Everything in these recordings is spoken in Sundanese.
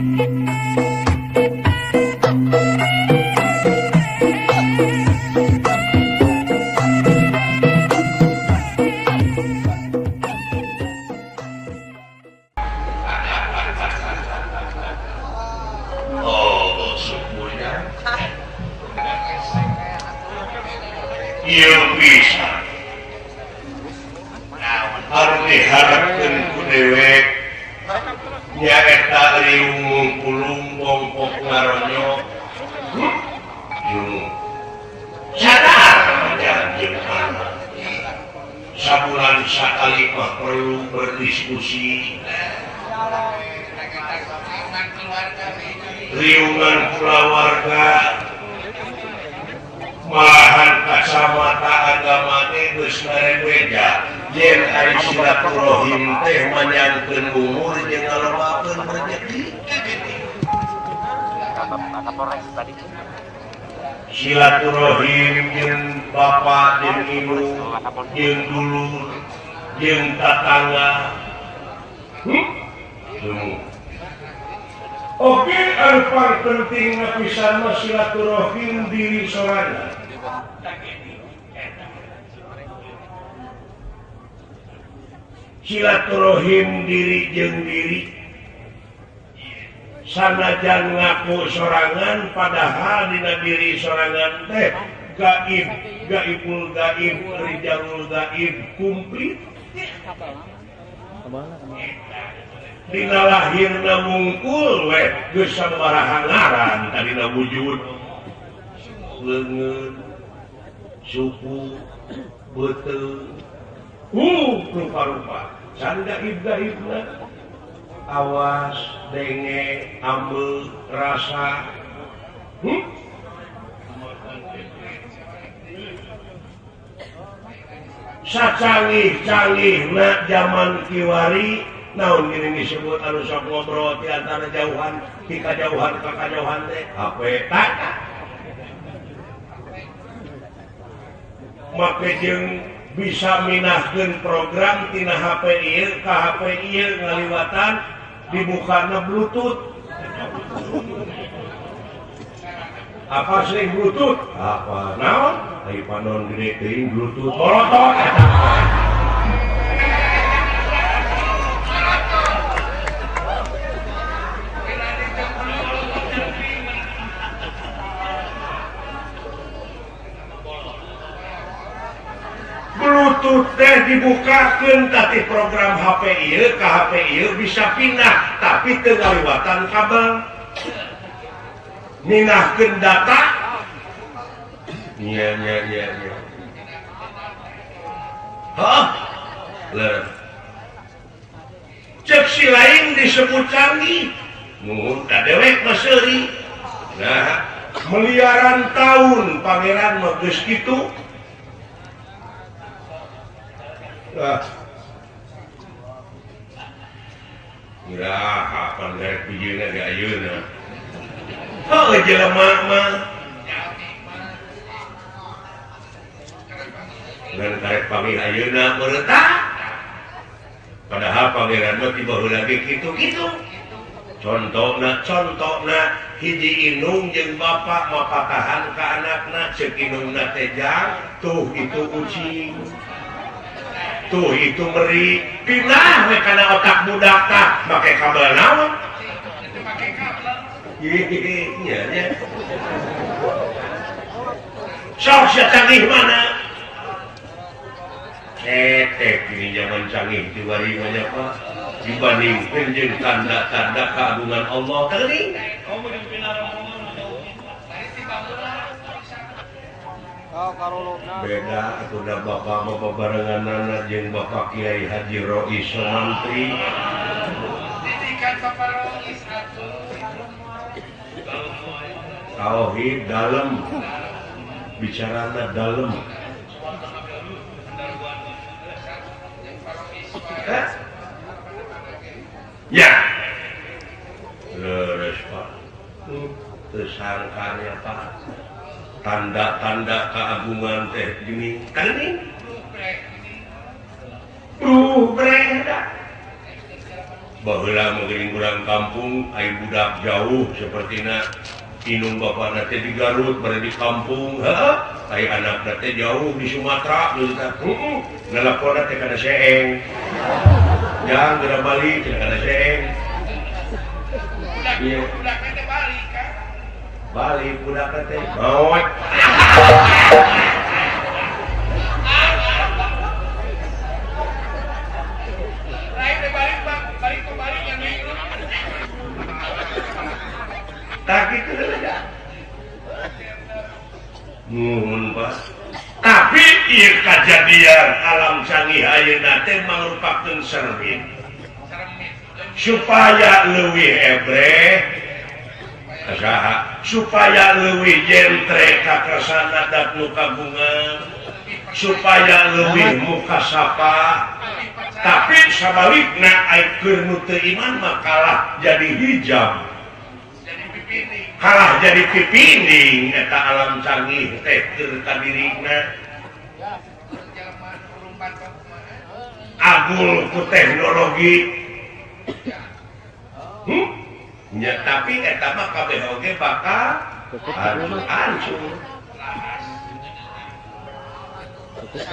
Oh, syukurnya. Ieu bisa. Harus diharapkeun ku dewek nyaeta riung pulung pongpok ngaronyo. Yung. Sadar jeung anak. Sabulan sakali mah perlu berdiskusi. Riungan kulawarga malahan kacamata agama teh geus ngarebeja yen ari silaturahim teh manjangkeun umur jeung ngalobakeun rezeki. Silaturahim jeung bapa jeung ibu jeung dulur jeung tatangga. Oke, anu paling penting pisan mah silaturahim diri sorangan. Silaturahim diri jeung diri. Sanajan ngaku sorangan padahal dina diri sorangan teh gaib, gaibul gaib, rijalul gaib komplit. Dina lahirna mungkul we geus sabaraha ngaran tadina wujud leungeun suku beuteung rupa-rupa can gaib-gaibna awas denge ambeul rasa. Sacanggih-canggihna zaman kiwari naon gini disebut anu sok ngobrol di antara jauhan di kajauhan ka kajauhan teh HP tak make jeung bisa minahkeun program tina HP ieu ka HP ieu ngaliwatan dibukana Bluetooth. Apa sih Bluetooth? Apa naon? Ai panon gede teuing Bluetooth borotot eta. Bluetooth teh dibukakeun tapi program HP ieu ka HP ieu bisa pindah tapi teu ngaliwatan kabel. Minahkeun data. Nya nya nya nya. Hah? Leres. Cek si lain disebut canggih. Nuhun ka dewek mah seuri. Nah, miliaran tahun pangeran mah geus kitu. Ah. Iraha pan rek bijieuna ge ayeuna. Heuh jelema mah. Ngan karek panggil ayeuna meureun tah. Padahal pangeran mah ti baheula ge kitu-kitu. Contona hiji indung jeung bapak mapatahan ka anakna ceuk indungna teh jang tuh itu ucing. Tuh itu meri pindah we kana otak budak tah make kabel naon? Iya nya. Sok sia canggih mana? Cetek ini zaman canggih diwari mah nya Pak. Dibandingkeun jeung tanda-tanda keagungan Allah teuing. Beda atuh da bapak mah babarenganana jeung Bapak Kiai Haji Rois Somantri. Didikan Bapak Rois atuh. Tauhid dalem. Bicarana dalem. Ya. Leres Pak. Tersangkanya Pak. Tanda-tanda keagungan teh gini teuing. Breh. Baheula mah geuning urang kampung ai budak jauh sapertina indung bapana teh di Garut bari di kampung heuh ai anakna teh jauh di Sumatera geus tah heuh nalaponna teh kana seeng jang geura balik teh kana seeng ieu budak teh balik ka balik budak teh maot. Tapi ieu kajadian alam canggih ayeuna teh mangrupakeun cermin supaya leuwih ebreh saha supaya leuwih jentre kakersana dat nu kagungan supaya leuwih mukasapa tapi sabalikna ai keur nu teu iman mah kalah jadi hijab kalah jadi pipining eta alam canggih teh keur ka dirina agul ku teknologi nya tapi eta mah kabeh oge bakal hancur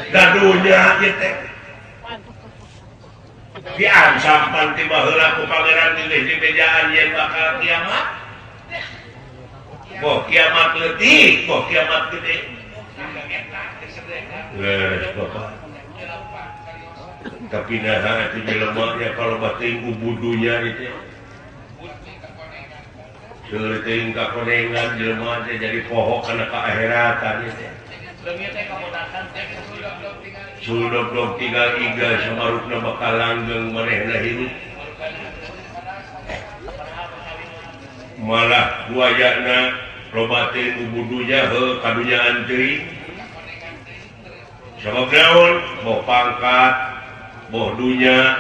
da dunya ieu teh diancam pan ti baheula ku pangeran geus dibejaan yen bakal kiamat. Boh kiamat leutik, boh kiamat gede. Geus bapak. Tapi naha atuh jelema nya kalau bating ubudunya itu. Seueur teuing kakonengan jelema teh jadi poho kana kaakheratan ieu teh. Suldog-dog tinggal iga samarupna bakal langgeng manehna hirup. Malah buayana loba teh ubudunya heuh kadunyaan teuing. Sabab naon? Boh pangkat, boh dunya,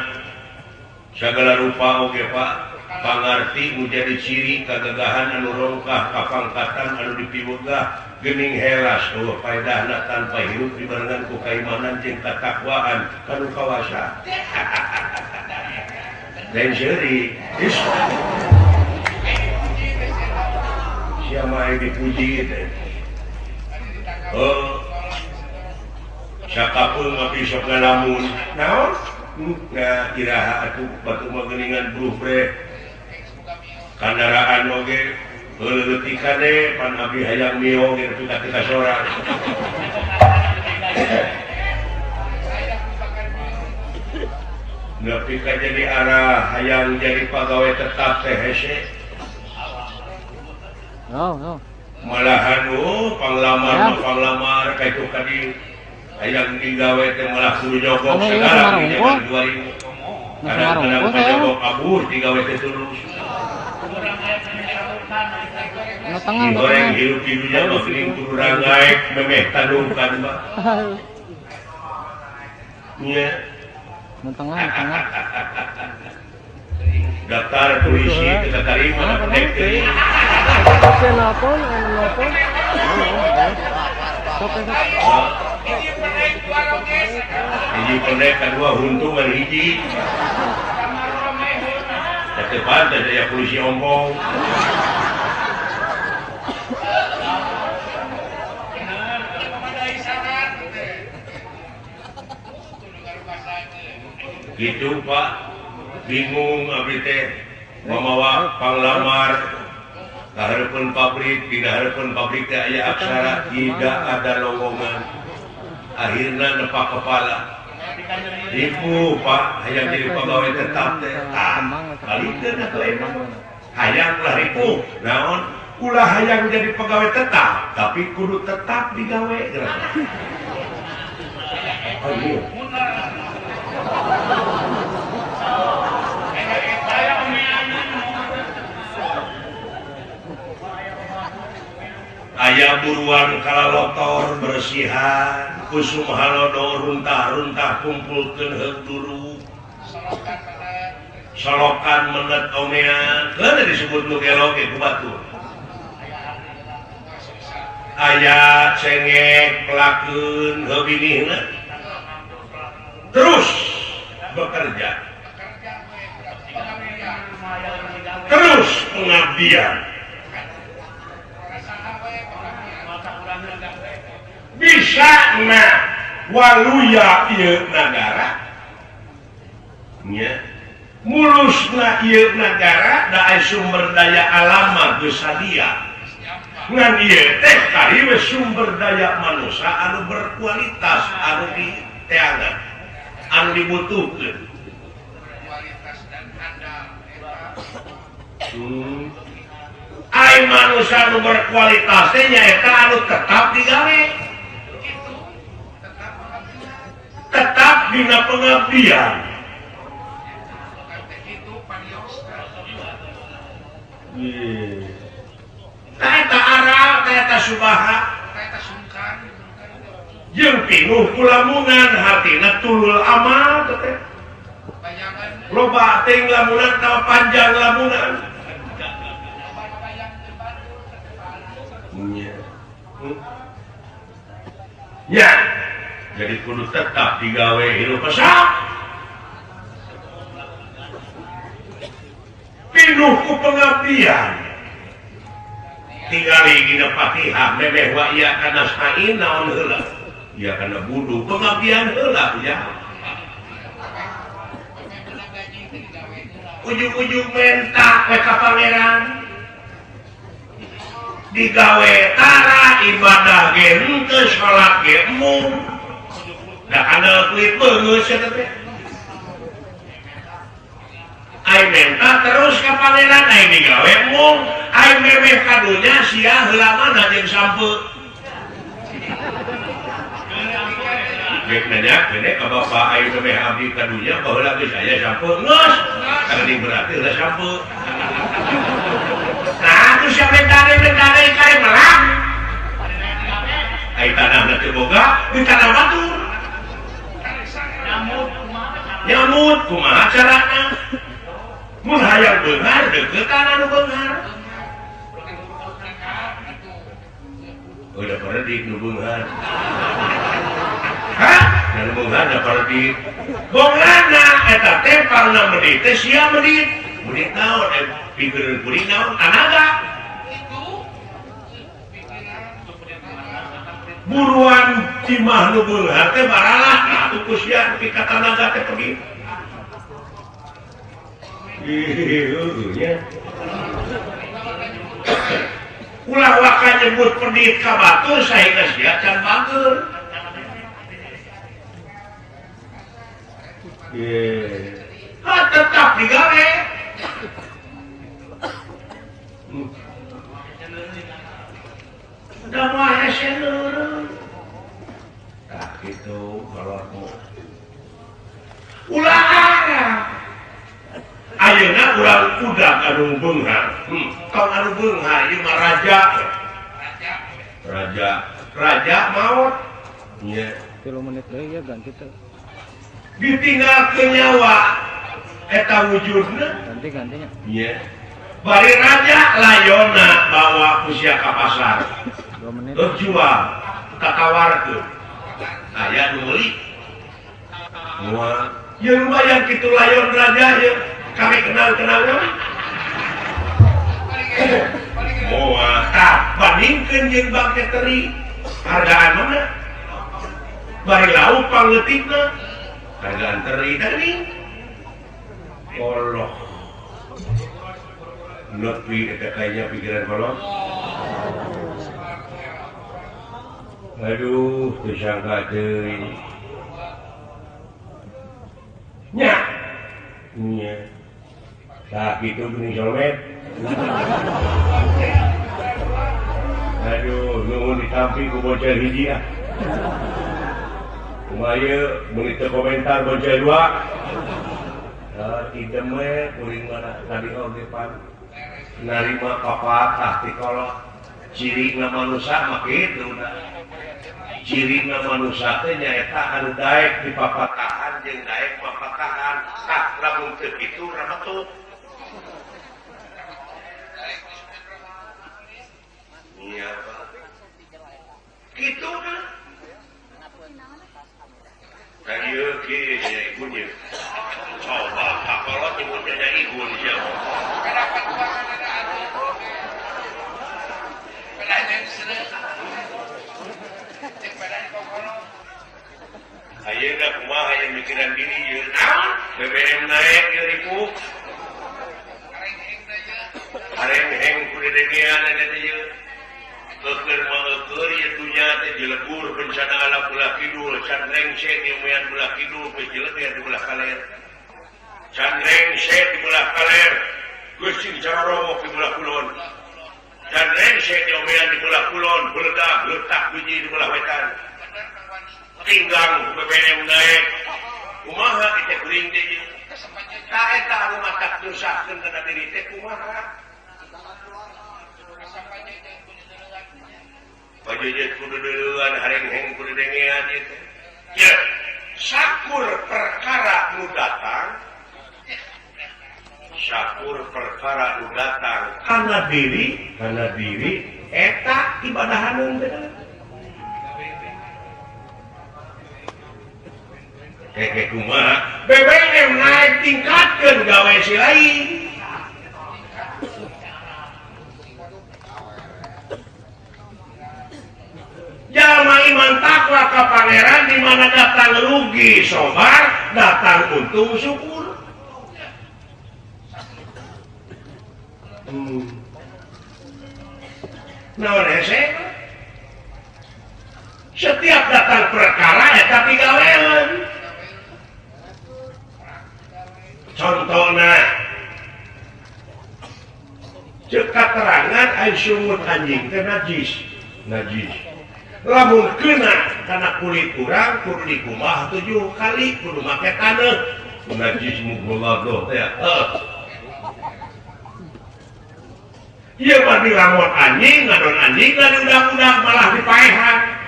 sagala rupa oge Pak. Pangarti nu jadi ciri kagagahan anu rongkah kapangkatan anu dipiwegah geuning helas eueuh paedahna tanpa hirup dibarengan ku kaimanan jeung katakwaan kanu kawasa. Lain seuri. Siapa yang dipuji teh? Oh, siapapun nggak bisa ngalamun. Naon? Nah, iraha atuh batu mah geuningan blubre. Kandaraan oge leutik kade pan abdi hayang mio ge nepi ka teu sora. Nepi ka jadi arah hayang jadi pagawe tetap teh hese. Oh, oh. Malahan oh panglamar panglamar ka itu kadi hayang digawe teh malah kudu jogok segala di zaman 2000. Kadang-kadang jogok kabur digawe teh terus. Goreng hirup di dunya mah geuning kudu rangaek memeh tandungkan mah. Nya. Tengah, tengah. Daftar polisi teu katarima dek teuing. Nelpon, nelpon. Hiji pendek kedua huntu ngan hiji. Teu pantes aya polisi ompong. Gitu Pak, bingung abdi teh mamawa panglamar ka hareupeun pabrik, dina hareupeun pabrik teh aya aksara tidak ada lowongan. Akhirna nepak kepala. Ribu Pak, hayang jadi pegawai tetap teh. Ah, balikeun atuh emang. Hayang ulah ribu, naon? Ulah hayang jadi pegawai tetap, tapi kudu tetap digawe geura. Aduh. Aya buruan kalalotor bersihan kusum halodo runtah-runtah kumpulkeun heug dulu solokan menet omean keun disebut nu gelo ge ku batur aya cengek pelakeun heuh binihna terus bekerja. Terus pengabdian. Bisa na waluya ieu nagara. Nya. Mulusna ieu nagara da sumber daya alam mah geus sadia. Ngan ieu teh kari we sumber daya manusia anu berkualitas anu diteangan, anu dibutuhkeun. Kualitas dan handal Ai manusia anu berkualitas teh nyaeta anu tetap digawe. Tetap dina pengabdian. Eta aral, eta subaha, jeung pinuh kulamungan hatina tulul amal teh. Loba teuing lamunan tawa panjang lamunan. Ya. Jadi kudu tetap digawe hirup pesat. Pinuh ku pengabdian. Tingali dina Fatihah memeh wa iya kana sa'in naon heula. Iya kana budu pengabdian heula ya. Ujung-ujung menta we ka pangeran. Digawe tara ibadah ge henteu salat ge embung. Da kana kuit beungeut sia teh. Ai menta terus ka pangeran ai digawe embung. Ai memeh kadunya sia heula mana jeung sampeu. Geus nanya gede ka bapak ai memeh abdi kadunya baheula geus aya sampeu geus. Kana di berarti heula sampeu. Nah, atuh sia mentare-mentare kare melak. Ai tanahna teu boga, di tanah batur. Nyamut kumaha carana? Mun hayang beunghar deuketan anu beunghar. Udah paredik nu beunghar. Hah? Nu beunghar da paredik. Bongana eta teh parna medit teh sia medit. Medit naon pikeun kuring naon tanaga. Buruan cimah nu beunghar teh baralah atuh ku sia nepi ka tanaga teh pedit. Ih, ulah waka nyebut pedit ka batur sahingga sia can bager. Ha tetap digawe. Da moal hese leureun. Tah kitu kolotmu. Ulah arah. Ayeuna urang udah anu beunghar. Tong anu beunghar ieu mah raja. Raja. Raja maot. Nya. 3 menit deui ya ganti teh. Ditinggalkeun nyawa eta wujudna. Ganti-gantinya. Nya. Bari raja layona bawa ku sia ka pasar. 2 menit. Jual tatawarkeun. Aya nu meuli. Moal. Ieu lumayan kitu layon raja ieu. Kami kenal-kenalnya moal tah bandingkeun jeung bangke teri hargaan mana bari lauk pangleutikna hargaan teri tadi Allah nepi eta kayaknya pikiran kolot aduh teu sangka teuing nya nya. Nah, gitu gini solmet. Aduh, nuhun ditampi ku bocah hiji ah. Kumaha ieu meuli teu komentar bocah dua. Idem we kuring mah tadi oge pan narima papatah ti kolot. Cirina manusia mah kitu da. Cirina manusia teh nyaeta anu daek dipapatahan jeung daek mapatahan. Tah lamun teu kitu rametuk. Iya, Pak. Gitu kan? Tadi kieu nya ibunya. Coba kakolot nyebutnya nya ikun sia. Ayeuna kumaha yang mikiran diri ieu? BBM naik ieu ribu. Hareng-heng kudu degean eta teh ieu. Eukeun mah eukeun ieu dunya teh jelebur bencana alam belah kidul, can rengse di umean belah kidul, geus jelebur di belah kaler. Can rengse di belah kaler, geus cing carorongok di belah kulon. Can rengse di umean di belah kulon, beledak letak biji di belah wetan. Tinggang BBM naik. Kumaha kita kuring teh ieu? Tah eta anu matak nyusahkeun kana diri teh kumaha? Pajejet kudu deuleun, hareng-heng kudu dengean ieu teh. Ya, sakur perkara nu datang, sakur perkara nu datang kana diri eta ibadah haneun teh. Keke kumaha? BBM naik tingkatkeun gawe si lain. Jalma iman takwa ka pangeran di mana datang rugi sobar, datang untung syukur. Naon hese? Setiap datang perkara eta pigawean. Contohna cek katerangan ai sungut anjing teh najis. Najis. Lamun kena kana kulit urang kudu dikumbah 7 kali kudu make taneuh. Najis mughalladhah teh. Heeh. Ieu mah dilamot anjing, ngadon anjing da diudak-udak malah dipaehan.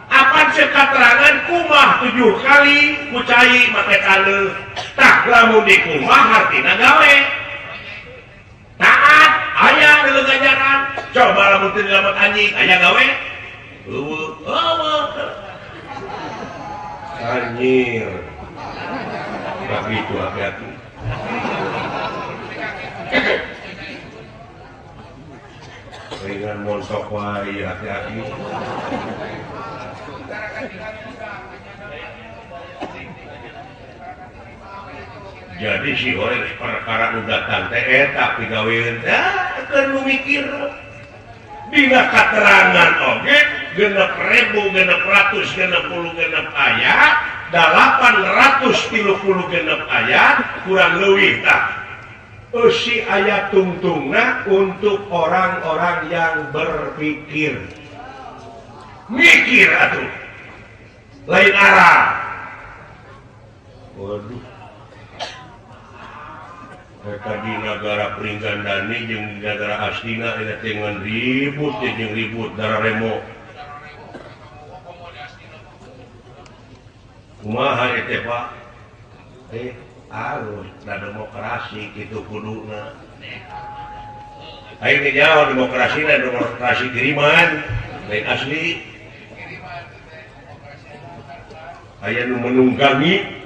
Apa cek katerangan kumah 7 kali ku cai make taneuh. Tah lamun dikumbah hartina gawe. Taat aya deuleu ganjaran. Coba lamun teu dilamot anjing aya gawe? Eueuh, eueuh. Anjir. Begitu hati-hati. Ringan montok wae hati-hati. Jadi si orang perkara nu datang teh eta pigaweun teh keur nu mikir. Dina katerangan oge 6.666 ayat, 836 ayat kurang leuwih tah. Eusi ayat tungtungna untuk orang-orang yang berpikir. Mikir atuh. Lain arah. Waduh. Tadi negara Pringgandani jeung negara Astina eta teh ngan ribut jeung ribut darah remo. Kumaha eta Pak? Alus da demokrasi kitu kuduna. Aing teh jauh demokrasina demokrasi kiriman lain asli. Aya nu menunggangi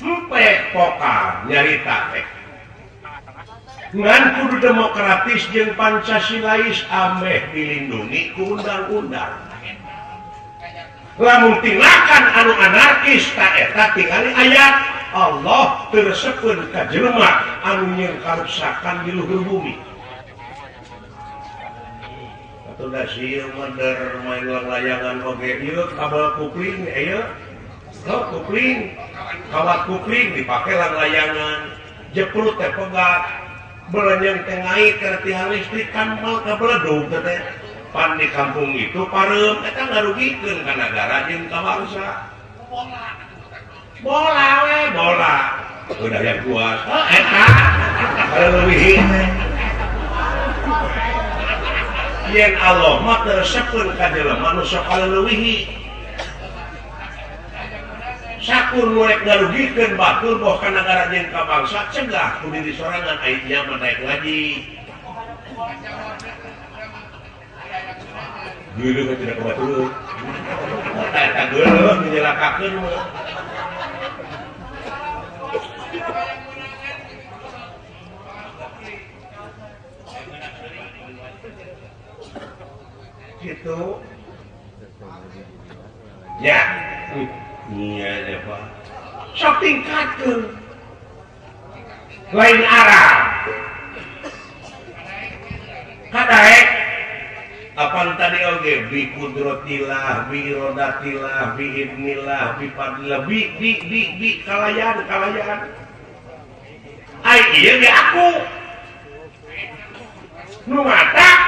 empek pokar nyarita teh. Ngan kudu demokratis jeung Pancasilais ameh dilindungi ku undang-undang. Lamun tindakan anu anarkis ta eta tingali ayat Allah teu resepeun ka jelema anu nyeun karuksakan di luhur bumi. Atuh da sieun mah der main layangan oge ieu kabel kupling ieu. Heuh kupling, kawat kupling dipake layangan, jeprut teh pegat, belenyeng teh ngait kana tiang listrik kan mal kabeledug teh. Pan di kampung itu pareum eta ngarugikeun ka nagara jeung ka bangsa. Bola we bola. Udah yang puas. Oh, eta. Kalau leuwih yen Allah mah teu resepeun ka jelema nu sok kaleuwihi. Sakur nu rek ngarugikeun batur boh ka nagara jeung ka bangsa cegah ku diri sorangan aing nya mah daek ngaji. Geuleuh tidak kebatur. Eta geuleuh nyelakakeun mah. Nya Pak. Sok tingkatkeun. Lain arah. Kadaek apaan tadi oge bi kudrotillah bi irodatillah bi idnillah bi fadlillah bi bi bi bi kalayan kalayan ai ieu ge aku nu matak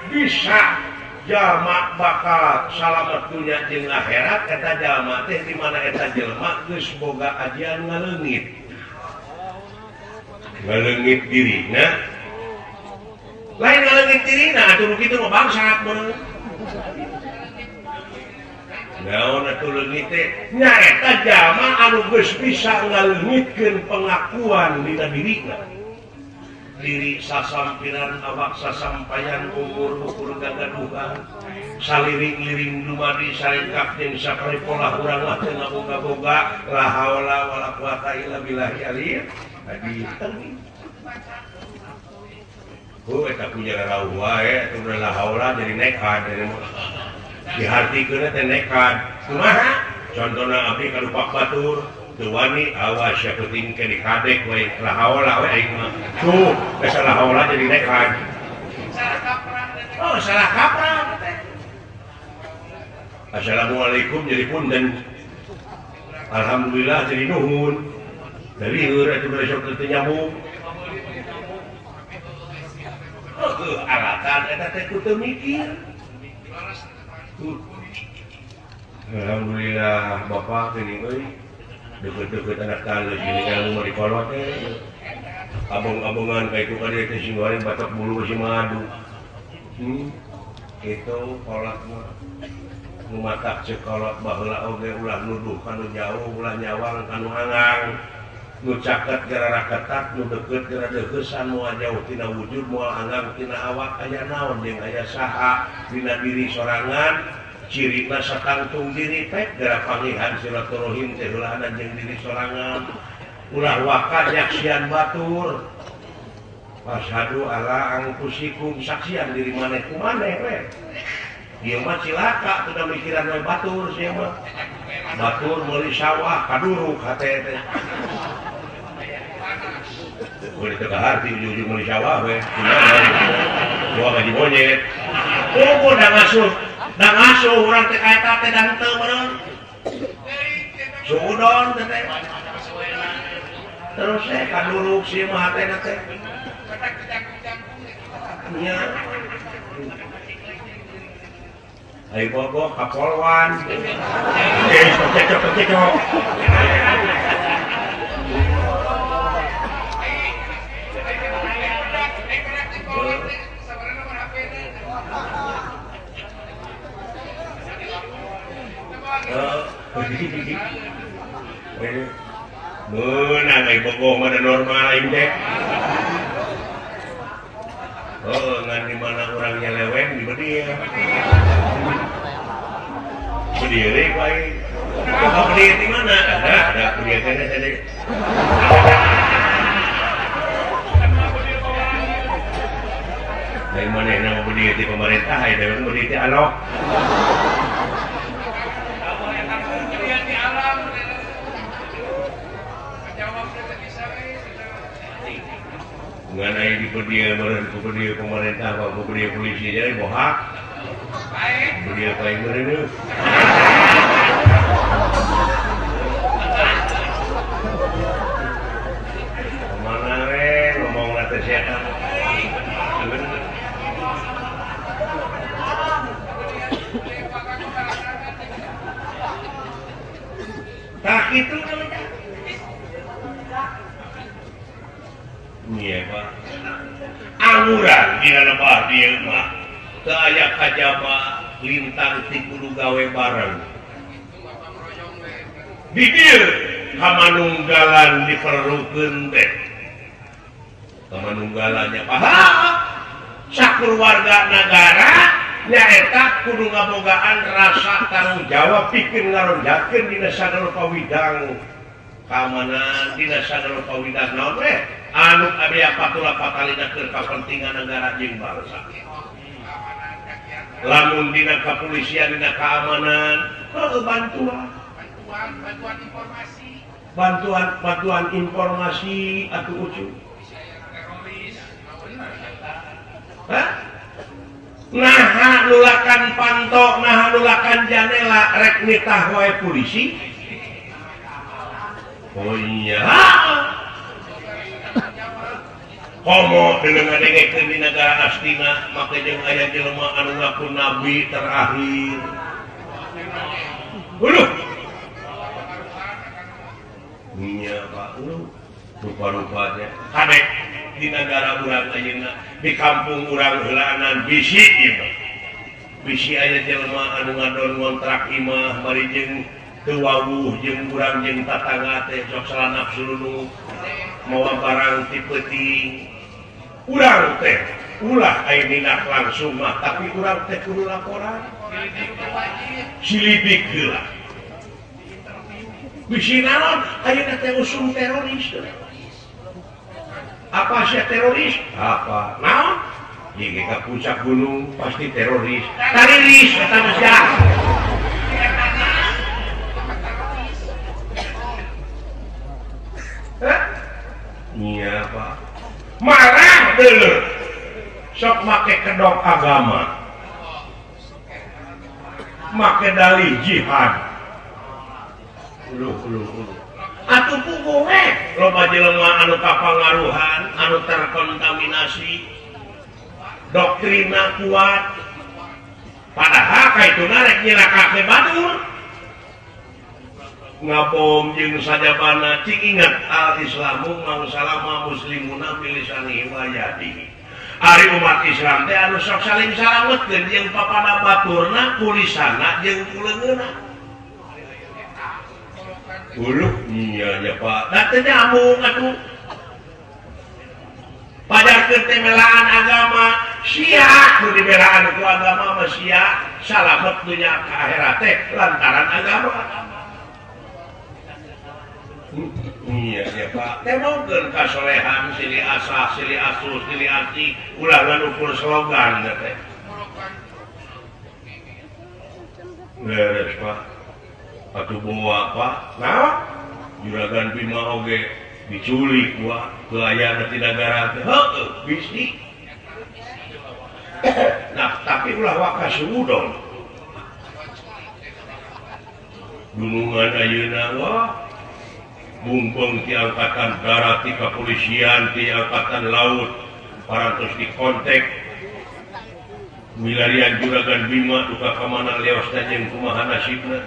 bisa jalma bakal salamet dunya jeung akhirat eta jalma teh di mana eta jelema geus boga ajian ngaleungit ngaleungit dirina lain ngaleungit dirina atuh nu kitu mah bangsat meureun naon atuh leungit teh nyaeta jalma anu geus bisa ngaleungitkeun pengakuan dina dirina diri sasampiran awak sasampayan umur ukur gagaduhan saliring-liring dumadi saringkap jeung sakali pola urang mah teu ngaboga-boga la haula wala quwata illa billahi aliyil azim. Oh, eta punya rauh wae atuh la haula jadi nekat dihartikeun teh nekat. Kumaha? Contona abdi kalupak batur teu wani awas sia penting ke dikadek we la haula we aing mah. Tuh, geus la haula jadi nekat. Salah kaprah. Oh, salah kaprah teh. Assalamualaikum jadi punten. Alhamdulillah jadi nuhun. Dari heur atuh besok teu nyambung. Alatan eta teh ku teu mikir. Alhamdulillah bapak geuning euy. Deukeut-deukeut anak tangga gini kan mau dikolot teh. Abong-abongan ka itu ka dieu teh sing goreng batok bulu si madu. Kitu kolot mah. Nu matak ceuk kolot baheula oge ulah nuduh kanu jauh, ulah nyawang kanu angang. Nu caket gara raketat, nu deukeut gara deukeusan, moal jauh tina wujud, moal anggang tina awak, aya naon jeung aya saha dina diri sorangan, cirina satangtung diri pek gara pangihan silaturahim teh heulana jeung diri sorangan. Ulah waka nyaksian batur. Wasyhadu ala anfusikum, saksian diri maneh ku maneh we. Ieu mah cilaka teu mikiran we batur sia mah. Batur meuli sawah kaduruk hate teh. Boleh teu kaharti ujung-ujung meuli sawah we. Gua gaji monyet. Oh, da ngasuh. Da ngasuh urang teh ka eta teh da henteu meureun. Suudon teh teh. Terus teh kaduruk sia mah hatena teh. Nya. Ayo bogo ka polwan. Eh, cekcok-cekcok. Meunang ai bogo mah da normal aing teh. Oh, ngan di mana urang nyeleweng di beudia. Berdiri ku aing. Bogo berdiri di mana? Ada berdiri teh tadi. Dari mana nama berdiri di pemerintah, ya dari berdiri di alok. Mengenai di berdiri, berdiri pemerintah, berdiri polisi, jadi bohak. Berdiri paling bener. Kemana we ngomong nanti siapa? Tak itu namanya. Iya Pak. Anguran dina lebah dieu mah. Teu aya kajaba lintang ti kudu gawe bareng. Di dieu kamanunggalan diperlukeun teh. Kamanunggalannya paham. Sakeluarga nagara nyaeta kudu ngabogaan rasa tanggung jawab pikeun ngaronjakeun dina sagala pawidang keamanan dina sagala pawidang naon we anu abdi patula patalina keur kapentingan negara jeung bangsa. Lamun dina kepolisian dina keamanan heueuh bantuan. Bantuan informasi atuh ucu. Hah? Nah nulakan panto, nah nulakan janela rek nitah wae polisi. Oh iya. Komo dengeun di negara astina make jeung aya jelema anu ngaku nabi terakhir. Uluh. Nya Pak, uluh. Rupa-rupanya kadek di negara urang ayeuna, di kampung urang heulaanan bisi ieu. Bisi aya jelema anu ngadon ngontrak imah bari jeung teu wawuh jeung urang jeung tatangga teh sok salanap sulunu mawa barang ti peuting. Urang teh ulah aya ninak langsung mah, tapi urang teh kudu laporan. Silidik heula. Bisi naon ayeuna teh usum teroris. Apa sih teroris? Apa? Naon? Ieu ka puncak gunung pasti teroris. Tariris eta mah sia. Hah? Nya Pak. Marah deuleu. Sok make kedok agama. Make dalih jihad. Uluh uluh uluh. Atuh puguh we loba jelema anu kapangaruhan, anu terkontaminasi doktrina kuat. Padahal kaituna rek nyilakake batur. Ngabom jeung sajabana cing inget al-islamu mangsalama muslimuna bilisanihi wa yadihi. Ari umat Islam teh anu sok saling salametkeun jeung papada baturna, kulisana jeung kuleungeunna. Uluh nya nya Pak. Da teu nyambung atuh. Pajarkeun teh melaan agama, sia nu dibelaan ku agama mah sia salamet dunya ka akhirat teh lantaran agama. Iya ya Pak. Temongkeun kasolehan silih asah, silih asuh, silih asih, ulah ngan ukur slogan teh. Beres Pak. Atuh bawa Pak. Naon? Juragan Bima oge diculik wah ke ayana ti nagara teh. Heueuh, bisi. Nah, tapi ulah waka suudon. Dunungan ayeuna wah bumbung ti angkatan darat, ti kepolisian, ti angkatan laut, parantos di kontak milarian Juragan Bima duka ka mana leosna jeung kumaha nasibna.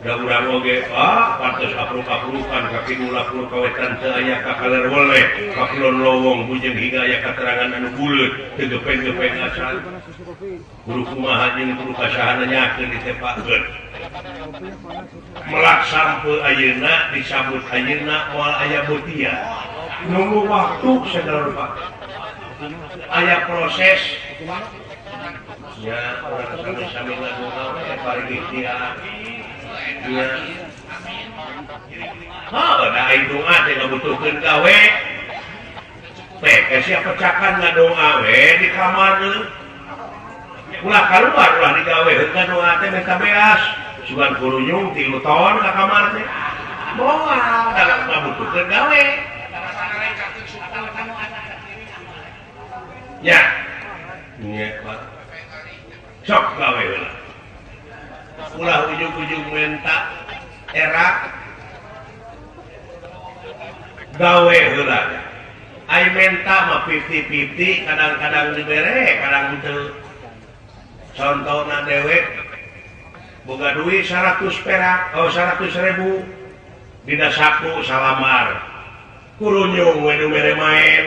Da urang oge ah pantes apruk-aprukan ka kidul apruk ka wetan teu aya ka kaler weleh, ka kulon lowong bujeng hingga aya katerangan anu buleut teu gepeng-gepeng acan. Kudu kumaha jeung kudu kasahana nyakeun ditepakeun. Melak sampeu ayeuna disambut ayeuna moal aya beutia. Nunggu waktu segala rupa. Aya proses. Ya, urang sami-sami ngadoa we bari ikhtiar. Ya. Heuh, da aing doa teh ngabutuhkeun gawe. Teh, sia pecakan ngadoa we di kamar deui. Ulah kaluar ulah digawe heuh ngadoa teh menta beas. Sugan kurunyung 3 tahun ka kamar teh. Moal da ngabutuhkeun gawe. Ya. Nya, Pak. Sok gawe heula. Ulah ujug-ujug menta era gawe heula. Ai menta mah 50-50, kadang-kadang dibere, kadang henteu. Contona dewek boga duit 100 perak, oh 100.000 dina saku salamar. Kurunyung we nu mere maen.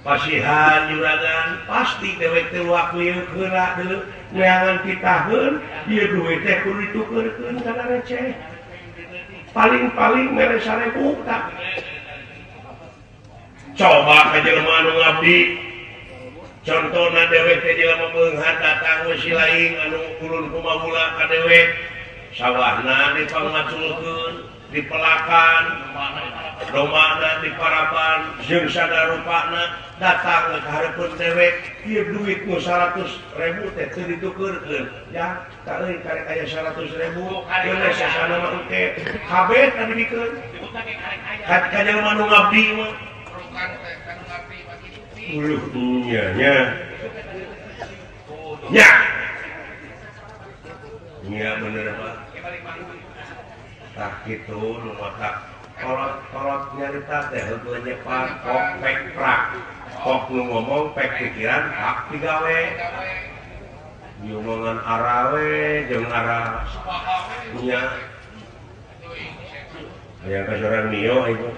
Pasihan juragan pasti dewek teh waktu ieu heula deuleu neangan pitaheun ieu duit teh kudu ditukeurkeun kana receh. Paling-paling mere 1.000 tak. Coba ka jelema anu ngabdi. Contona dewek teh jelema beunghar datang we si laing anu ulun kumamula ka dewek. Sawahna dipangmaculkeun. Dipelakan domana di paraban jeung sadarupana datang ka hareupeun dewek ieu duit nu 100.000 teh teu ditukeurkeun ya tah euy karek aya 100.000 deui sasana mah engke kabeh tadi dibikeun ka jelema nu ngabdi mah uluh nya nya nya nya bener Pak. Tah kitu nu matak kolot-kolot nyarita teh heueuh nyepak kok pek prak kok nu ngomong pek pikiran hak digawe diomongan arawe jeung ara nya aya ka sorang mio ieu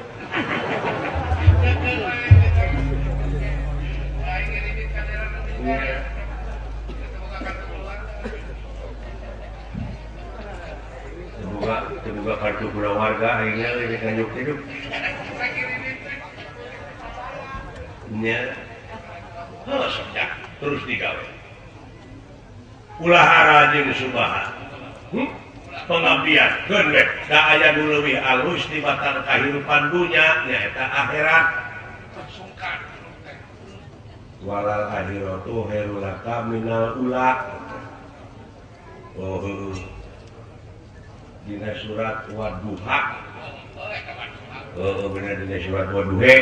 dibuka kartu keluarga akhirnya ini kanjuk hidup nya heuh sok terus digawe ulah ara jeung subaha pengabdian keun we da aya nu leuwih alus tibatan kahirupan dunya nyaeta akhirat walal akhiratu khairul laka minal ula. Oh dina surat Wadduha. Oh bener dina surat Wadduhe.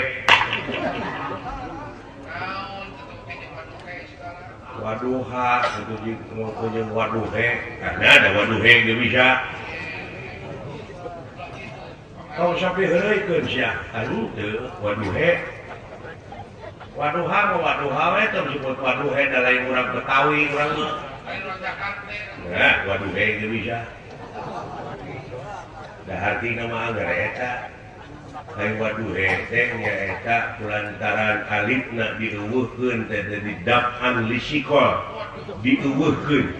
Wadduha itu jeung Wadduhe. Karena ada Wadduhe ge bisa. Tong sampai heureuykeun sia. Anu teu Wadduhe. Wadduha mah Wadduha we tong disebut Wadduhe da lain urang Betawi urang mah. Nah, Wadduhe ge bisa. Da hartina mah anggar eta lain Wadduhe teh nyaeta kulantaran alifna dieuweuhkeun teh jadi daf'an lisikol dieuweuhkeun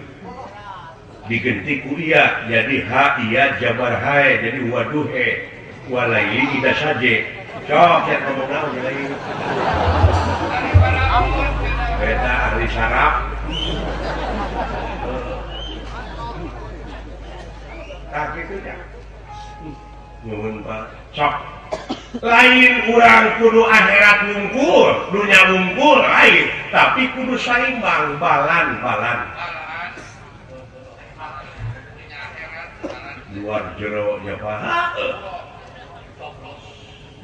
digenti ku iya jadi ha iya jabar hae jadi Wadduhe walaili ida saje sok ya ngomong naon lain eta ahli saraf tah kitu nya. Nuhun Pak. Sok. Lain urang kudu akhirat wungkul, dunya wungkul lain, tapi kudu saimbang balan-balan. Luar jero nya Pak.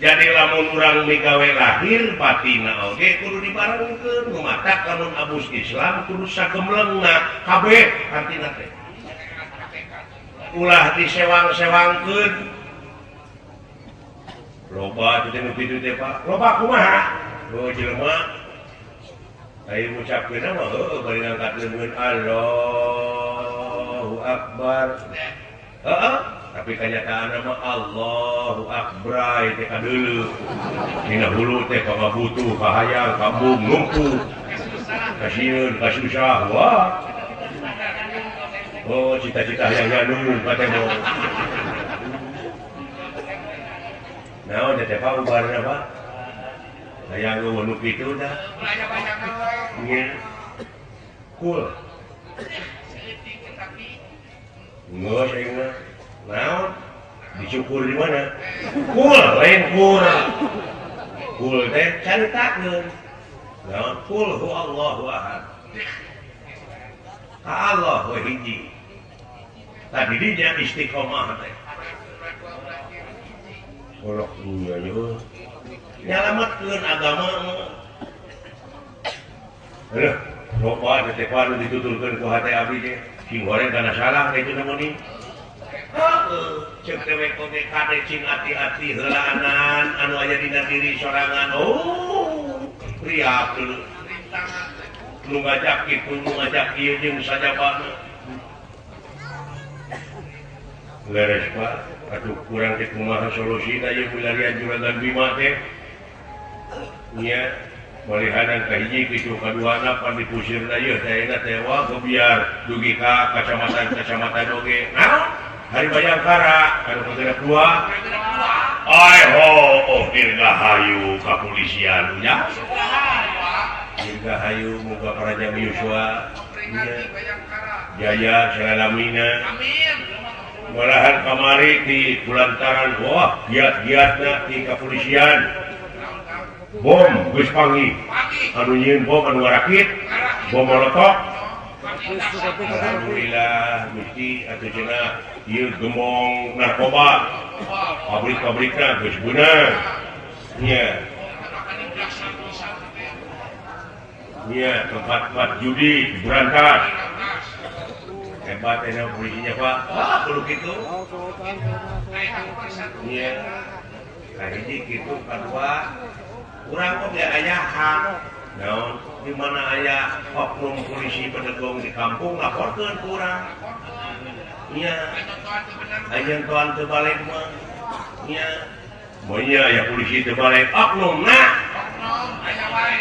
Jadi lamun urang migawe lahir batina oge kudu dibarengkeun, ngumatak lamun abus Islam kudu sagemlengna kabeh artina teh. Ulah disewang-sewangkeun. Loba teh nu kitu teh Pak. Loba kumaha? Oh jelema. Aya ngucapkeun mah heueuh bari ngangkat leungeun Allahu Akbar. Heeh, tapi kanyataan mah Allahu Akbar teh kadeuleu. Dina hulu teh kabutuh, kahayang, kabung, lumpuh. Kasieun, kasusah, wah. Oh, cita-cita yang nyandung katemo. Naon teh Pak ubarna Pak? Hayang nu kitu dah. Nya. Kul. Geus aing mah. Naon? Dicukur di mana? Kul, lain kur. Kul teh caritakeun. Naon? Kul huwallahu ahad. Ka Allah we hiji. Tadi dinya istiqomah teh. Kolok nya nyalametkeun agama mah. Heuh, loba teh Pak nu dituturkeun ku hate abdi teh. Sing goreng kana salah kitu mah ni. Heuh, ceuk teh oge kade cing ati-ati heulaanan anu aya dina diri sorangan. Oh, riak dulu. Nu ngajak kitu, nu ngajak ieu jeung sajabana. Leres Pak, aduh kurang teh kumaha solusina ieu milarian juragan Bima teh. Nya malihanan ka hiji kitu kaduana pan dipusirna ieu teh ayeuna teh wah gebiar dugi ka kacamatan-kacamatan oge. Naon? Hari Bayangkara anu kagenep dua. Ai ho, oh dirgahayu kapolisian nya. Dirgahayu muga paraja Yuswa. Jaya salalamina. Amin. Malahan kamari di kulantaran wah giat-giatna di kepolisian bom geus panggih anu nyieun bom anu ngarakit bom molotok. Alhamdulillah Gusti atuh cenah ieu gemong narkoba pabrik-pabrikna geus beunang nya nya tempat-tempat judi berantas. Hebat ini polisinya Pak. Wah, perlu gitu. Iya. Kahiji kitu kadua urang kok ge aya hak. Naon di mana aya oknum polisi pedegong di kampung laporkeun ku urang. Iya. Aya tuan teu balik mah. Iya. Moal aya polisi teu balik oknumna. Oknum aya wae.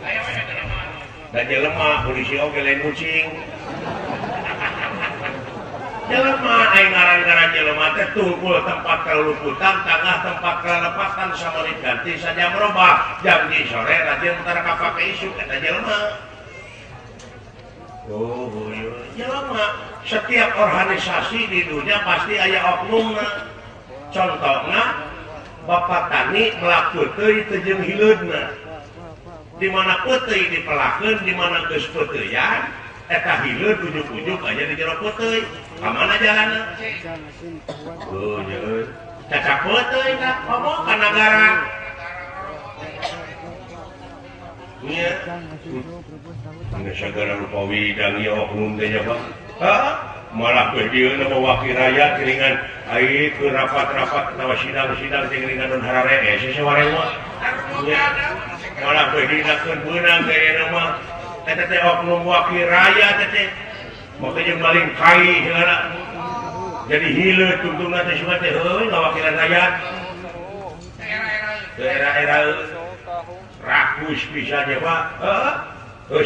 Aya wae Da jelema polisi oge lain kucing. Jelema aing ngaran-ngaran jelema teh tungkul tempat kaluputan, tangah tempat kalepatan sama diganti saja merubah. Jam di sore rajin tara kapake isuk eta jelema. Oh, jelema setiap organisasi di dunia pasti aya oknumna. Contohna Bapak Tani melak peuteuy teu jeung hileudna. Di mana peuteuy dipelakeun, di mana geus peuteuyan, eta hileud ujuk-ujuk aja di jero peuteuy. Ka mana jalanna? Oh, nya cacak peuteuy tah ngomong ka nagara. Nya. Geus sagala rupa widang ieu oknum teh nya Pak. Hah? Malah geus dieu na wakil rakyat geuningan ai keur rapat-rapat atawa sidang-sidang teh geuningan nun hararee seseware mah. Nya. Malah geus dinakeun beunang teh ayeuna mah. Eta teh oknum wakil rakyat teh. Make jeung maling kai segala. Jadi hileut tungtungna teh sugan teh heuy ngawakilan rakyat. Daerah-era rakus bisa aja Pak. Heeh. Oh,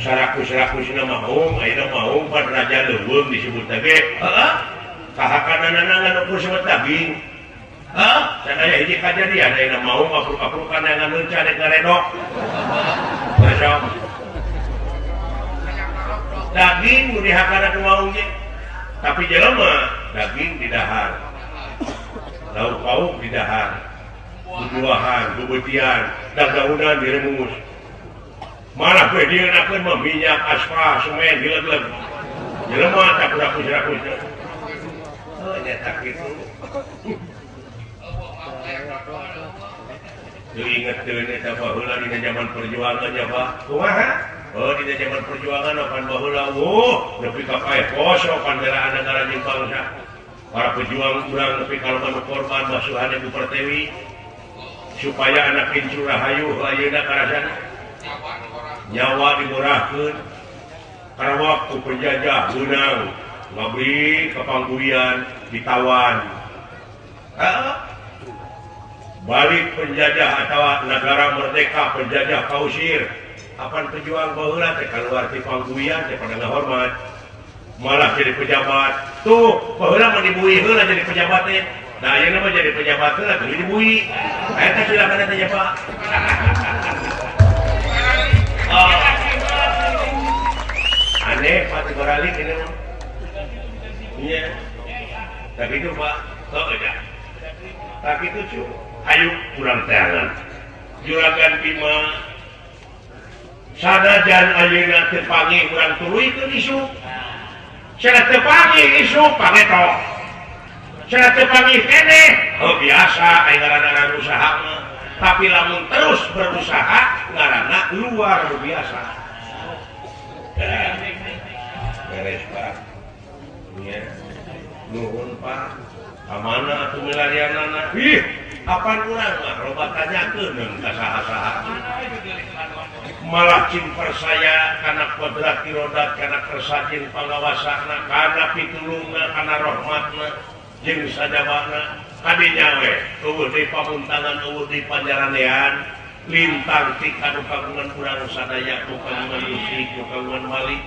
sarakus-rakusna maung, ayeuna maung pan raja leuweung disebut teh ge. Heeh. Kahakananana ngan ukur sebut daging. Heeh, can aya hiji kajadian ayeuna maung apruk-aprukan ngan leunca rek ngaredok. Besok. Daging nu dihakana ku maung ge. Tapi jelema daging didahar. Lauk pauk didahar. Bubuahan, bubutian, daun-daunan diremus. Malah we dieunakeun mah minyak, aspal, semen dileg-leg. Jelema tak rakus-rakus. Oh, nya tak kitu. Teu inget teu eta baheula dina zaman perjuangan nya Pak. Kumaha? Oh, dina zaman perjuangan apan baheula oh, nepi ka paeh poso pandelaan negara jeung bangsa. Para pejuang urang nepi ka loba nu korban masuhan Ibu Pertiwi supaya anak incu rahayu ayeuna karasana. Nyawa dimurahkeun karena waktu penjajah meunang ngabri ka Pangguyan ditawan. Heeh. Balik penjajah atawa negara merdeka penjajah kausir. Apan pejuang baheula teh kaluar ti Pangguyan teh pada ngahormat. Malah jadi pejabat. Tuh, baheula mah dibui heula jadi pejabat teh. Nah, ayeuna mah jadi pejabat heula teu dibui. Eta silakan teh Pak. Oh. Aneh Pak Goralik ini mah. Iya. Tapi itu Pak, oh ya. Tapi itu cu, ayo kurang teangan. Juragan Bima sanajan ayeuna teu panggih urang tuluykeun isuk. Cenah teu panggih isuk pangeto. Cenah teu panggih keneh. Oh biasa aya ngaranna usaha mah. Tapi lamun terus berusaha ngaranna luar biasa. Beres Pak. Nya. Nuhun Pak. Ka mana atuh milarianana? Ih, apan urang mah loba tanyakeun ka saha-saha. Malah cing percaya kana kodrat irodat kana kersa jeung pangawasana kana pitulungna kana rahmatna jeung sajabana kadinya we eueuh deui pamuntangan eueuh deui panjaranean lintang ti kanu kagungan urang sadaya ku kagungan Gusti ku kagungan wali.